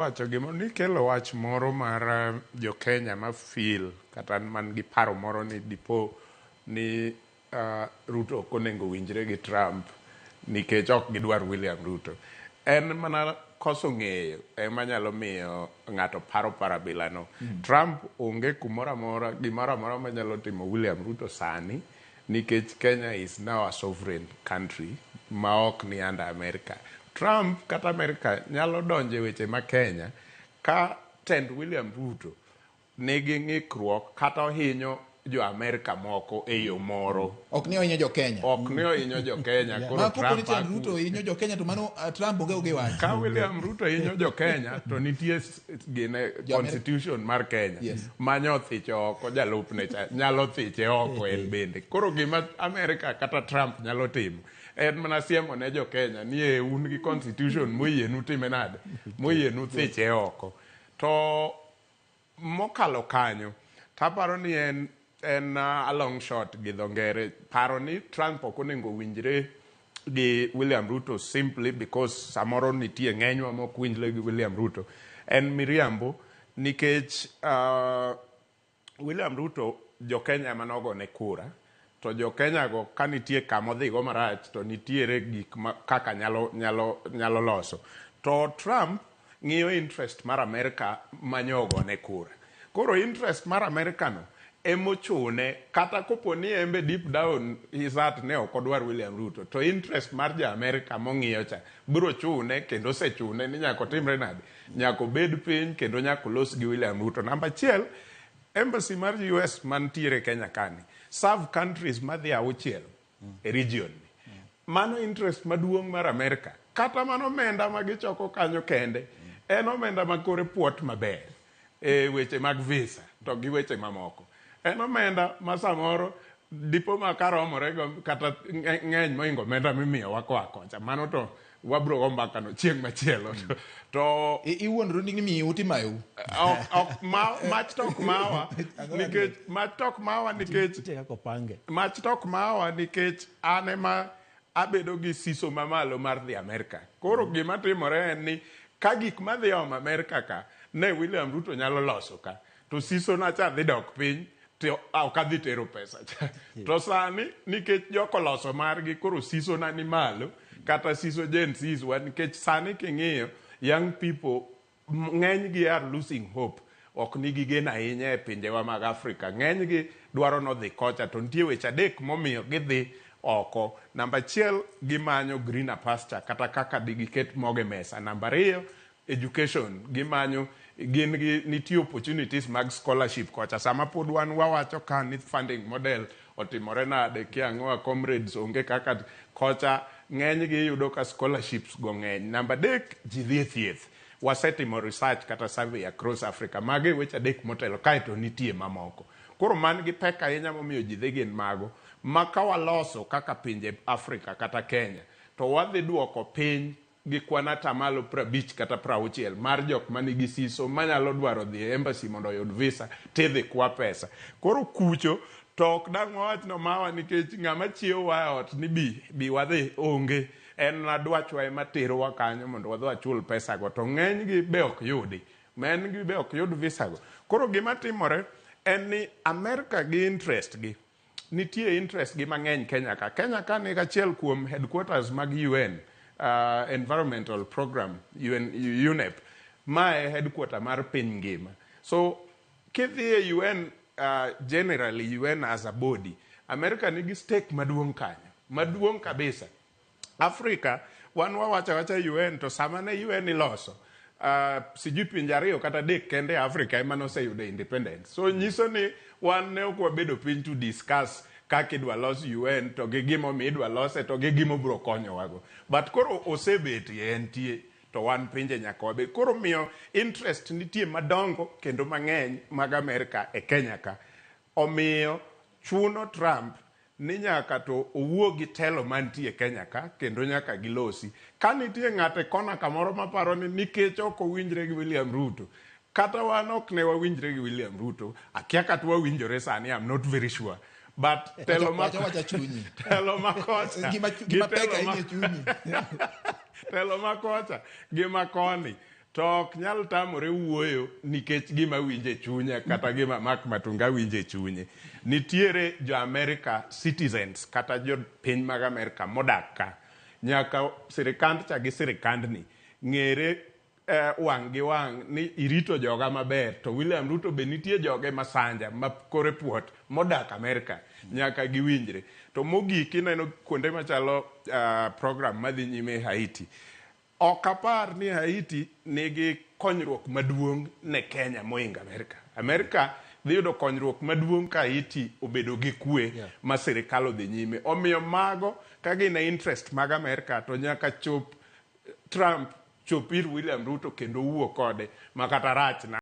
Wacho gima nikelo wach moro mar jo Kenya ma feel kata man gi paro moro ni dipo ni Ruto ok onego winjre gi Trump nikech ok gidwar William Ruto. En mana koso ng'eyo ema nyalo miyo ng'ato paro paro abilano. Trump onge kumoro amora gimoro amora manyalo timo William Ruto sani nikech Kenya is now a sovereign country ma ok ni under America. Trump kata America nyalo donjo e weche ma Kenya ka tend William Ruto nigi ng'ikruok kata ohinyo jo Amerika moko e yo moro. Ok ni ohinyo jo Kenya. Ok ni ohinyo jo Kenya. Koro Ma kapo ni Trump tend Ruto hinyo jo Kenya to mano Trump onge gi wach. Ka William Ruto hinyo jo Kenya to nitie gine constitution mar Kenya manyo thiche oko jalupne cha nyalo thiche oko en bende. Koro gima Amerika kata Trump nyalo timo en mana siemo ne jo Kenya ni e un gi constitution moyienu time nade moyienu thiche oko. To mokalo kanyo taparo ni en a long shot gi dho ngere paro ni Trump ok onego winjre gi William Ruto simply because samoro nitie ng'enywa mok winjre gi William Ruto en miriambo nikech William Ruto jo Kenya ema nogone kura to jo Kenya go ka nitie kama odhigo marach to nitiere gik ma kaka nyalo nyalo nyalo loso to Trump ng'iyo interest mar Amerika manyo ogone kura koro interest mar Amerika no emochune kata kopo ni embe deep down his heart ne ok odwar William Ruto to interest mar ja Amerika mong'iyo cha biro chune kendo osechune ni nyaka otimre nade nyaka obed piny kendo nyaka olos gi William Ruto. Namba achiel, embassy mar US mantiere Kenya kani serve countries madhi auchiel e region ni. Mano interest maduong' mar Amerika. Kata mano omenda ma gichoko kanyo kende en omenda ma kore puot maber e weche mag visa to gi weche mamoko. En omenda ma samoro dipo ma karomore go kata ng'eny mohingo omenda mimiyowa koa kocha. Mano to wabro go mbaka no chieng' machielo. To Iwuondru ni miu timayou. Ok ma, mach to ok mawa nikech mach to ok mawa nikech Nitie kaka opange. Mach to ok mawa nikech an ema abedo gi siso mamalo mar dhi Amerika. Koro gima timore en ni ka gik madhi omo Amerika ka ne William Ruto nyalo loso ka to siso na cha dhi dok piny to ok adhi tero pesa cha. To sani nikech jok oloso margi koro siso na ni malo kata siso Gen Zs wa nikech sani king'iyo young people ng'eny gi are losing hope ok nigi geno ahinya e pinjewa mag Afrika. Ng'eny gi dwaro nodhi kocha to nitie weche adek momiyo gidhi oko. Namba achiel gimanyo greener pasture kata kaka digiket mogo e mesa. Namba ariyo education gimanyo gin gi nitie opportunities mag scholarship kocha sama pod wan wawacho ka ni funding model otimore nade kia ang'owa comrades onge kaka kocha ng'eny gi iyudo ka scholarships go ng'eny. Namba adek ji dhi e thieth wasetimo research kata survey across Africa mago e weche adek motelo kaeto nitie mamoko. Koro man gi pek ahinya momiyo ji dhi gin mago ma ka waloso kaka pinje Africa kata Kenya to wadhi duoko piny gi kwan atamalo 50 kata 60 mar jok manigi siso manyalo dwaro dhi e embassy mondo oyud visa tidhi kwa pesa. Koro kucho to ok dang' wawach ni omawa nikech ng'ama chiewowa e ot ni bi bi wadhi onge. En na dwachwa ema terowa kanyo mondo wadhi wachul pesa go to ng'eny gi be ok yudi. Ng'eny gi be ok yud visa go. Koro gima timore en ni Amerika gi interest gi nitie interest gi mang'eny Kenya ka. Kenya ka ni achiel kuom headquarters mag UN Environmental Program UN, UNEP ma e headquarter mar piny ngima. So kidhi e UN generally UN as a body America nigi stake maduong' kanyo maduong' kabisa. Africa wan wawacho awacha UN to sama ne UN iloso sijui pinje ariyo kata adek kende e Africa ema noseyudo independence. So nyiso ni wan ne ok wabedo piny to discuss kaka idwa los UN to gi gimomiyo idwa lose to gi gima obiro konyowago. But koro osebetie entie to wan pinje nyaka wabed. Koro miyo interest nitie madongo kendo mang'eny mag Amerika e Kenya ka. Omiyo chuno Trump ni nyaka to owuo gi telo mantie Kenya ka kendo nyaka gilosi. Ka nitie ng'ato e kona kamoro maparo ni nikech ok owinjre gi William Ruto, kata wan ok ne wawinjre gi William Ruto, akia kata wawinjore sani, I'm not very sure. But telo ma Wacha wacha chunyi. telo ma kocha Gima gi gima pek telo ma ahinya e chunyi. telo ma kocha gi ma koni To ok nyal tamore wuoyo nikech gima winjo e chunya kata gima Mark Matunga winjo e chunye. Nitiere jo America citizens kata jo piny mag Amerika modak ka. Nyaka sirikand cha gi sirikandni ng'ere wang' gi wang' ni irito joga maber to William Ruto be nitie joge masanja ma kore puot modak Amerika nyaka giwinjre. To mogik ineno kuonde machalo program madhi nyime Haiti. Ok apar ni Haiti nigi konyruok maduong' ne Kenya moingo Amerika. Amerika dhi yudo konyruok maduong' ka Haiti obedo gi kwe ma sirikal odhi nyime. Omiyo mago ka gin e interest mag Amerika to nyaka chop Trump chop ir William Ruto kendo wuo kode ma kata rach na.